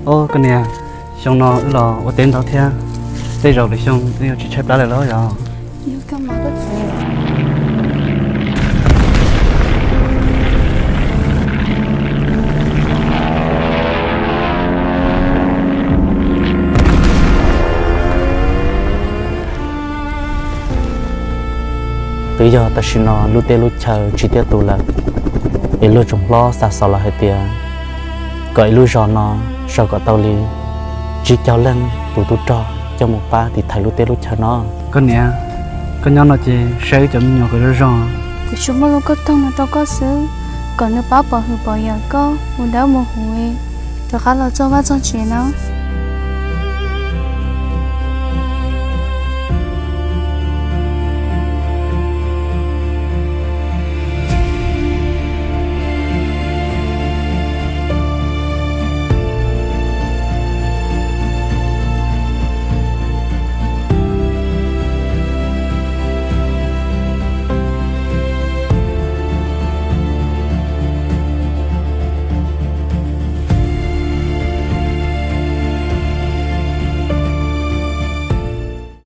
Au koj niam, xyoo no wb los ua teb ntau thiab, tej zaum lwm xyoo wb yuav tsis tshaib plab lawm los yog? Twb yog tam sim no lub teb lub chaw tsis tiaj tus lawm, es luag tsoom hlob xa xov los hais tias kom ib lub zos no sau kom tau li tsib caug leej tus tub rog coj mus pab tiv thaiv lub teb lub chaw no. Koj niam, koj nyob no ces saib wb cov me nyuam kom zoo zoo. Kuv tsuas muaj lub koj toog no rau koj xwb, kom nws pab pov hwm pov yawm koj mus dawb mus huv, rov qab los txog vaj txog tsev na.